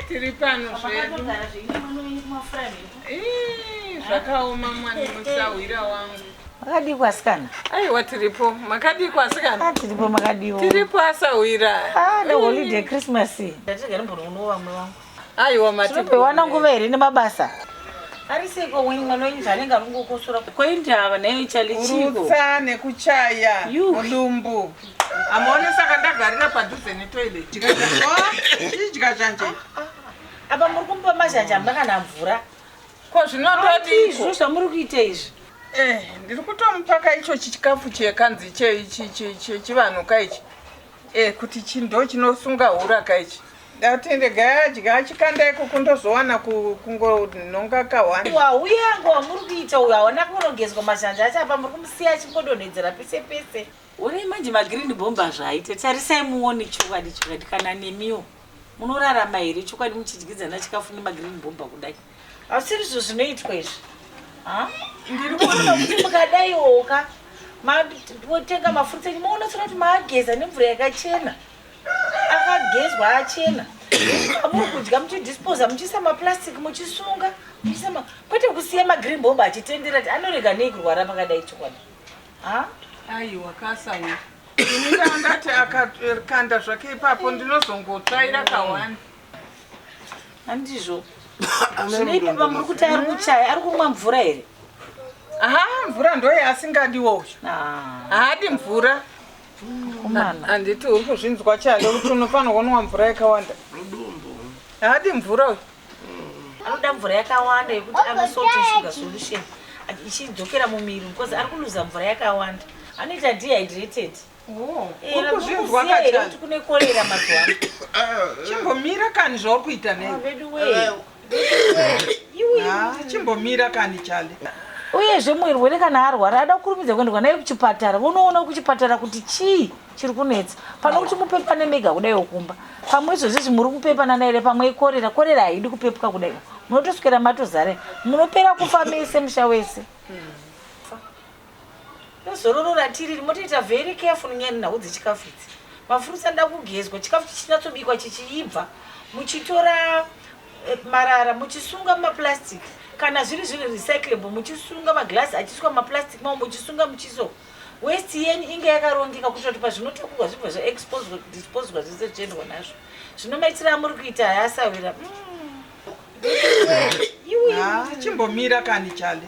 Tiri pano zvedu. Zvakaoma mwani musahwira wangu. Makadii kwasikana? Aiwa tiripo. Makadii kwasikana? Ah, tiripo makadiwo. Tiripo asahwira. Ah, ne holiday Christmas. Ndatigare mbono vamwe vangu. Aiwa mati. Tinopewana nguva here nemabasa? Ari seiko wenyu mwana wenyu zvaanenge ari kungokosora. Koindava nayo chali chiko. Kurutsa nekuchaya mudumbu. Amaone saka ndagarira padhuze netoilet. Chidya chanje. Apa muri kumupa mazhanje hamuna kana mvura. Ko zvinotodii izvo zvamuri kuita izvi? Eh, ndiri kutomupaka icho chikafu chekanzi chechivanhu ka ichi. Eh, kuti chi ndo chinosunga hura ka ichi. Ndati regai adya achikanda ikoko ndozowana kungonhonga kahwani. Wauyango wamuri kuita uyu hawana kurongezwa mazhanje acho apa muri kumusiya achingodonhedzera pese pese. Onai manje magreen bomba zvaaita tarisai muone chokwadi chokwadi kana nemiwo munorarama here chokwadi muchidyidzana chikafu nemagreen bomba kudai hasirizvo zvinoitwa izvi ndiri kuona kuti mukadaiwoka matenga mafurutsi enyu moona tsona kuti maageza nemvura yakachena akagezwa achena amuri kudya muchidisposa muchiisa maplastic muchisunga muchiisa kwete kusiya magreen bomba achitendera ti anorega nei kurwara pakadai chokwadi. Aiwa kasawi. Ini ndandati akakanda zvake ipapo ndinozongotsvaira kawani. Handizvo. Zvino ipapa muri kuti ari kuchaya ari kumwa mvura here? Aha, mvura ndoye asingadiwo uyu. Haadi mvura. Handiti uri kuzvinzwa chale kuti unofanirwa kunwa mvura yakawanda. Haadi mvura uyu. Anoda mvura yakawanda yekuti anwe salt and sugar solution ichidzokera mumuviri because ari kuluza mvura yakawanda. Anoita dehydrated. Oh, Eh, uri kuzvinzwa here kachani. kuti kune korera mazuva ano? Chimbomira kani zvauri kuita nei? Vedu wee. Ah, chimbomira kani chale. Uyezve murwere kana arwara ada kukurumidza kuendwa naye kuchipatara vonoona kuchipatara kuti chii chiri kunetsa pano kuti mupepane mega kudai kumba pamwe izvozvi izvi muri kupepana naye pamwe ikorera korera haidi kupepwa kudai munotoswera matozara munopera kufa mese musha wese Zororo ratiri motoita very careful nenyaya nenhau dzechikafu idzi. Mafurutsi anoda kugezwa, chikafu chichinatsobikwa chichiibva, muchitora eh, marara muchisunga mumaplastic kana zviri zviri recyclable muchisunga maglass achiiswa mumaplastic mavo muchisunga muchiso waste yenyu inge yakarongeka kuitira kuti pazvinotakurwa zvibva zvaexposwa disposwa zvese zvichiendwa nazvo zvino maitiro amuri kuita hayasawira mm. Ah, chimbomira kani chale.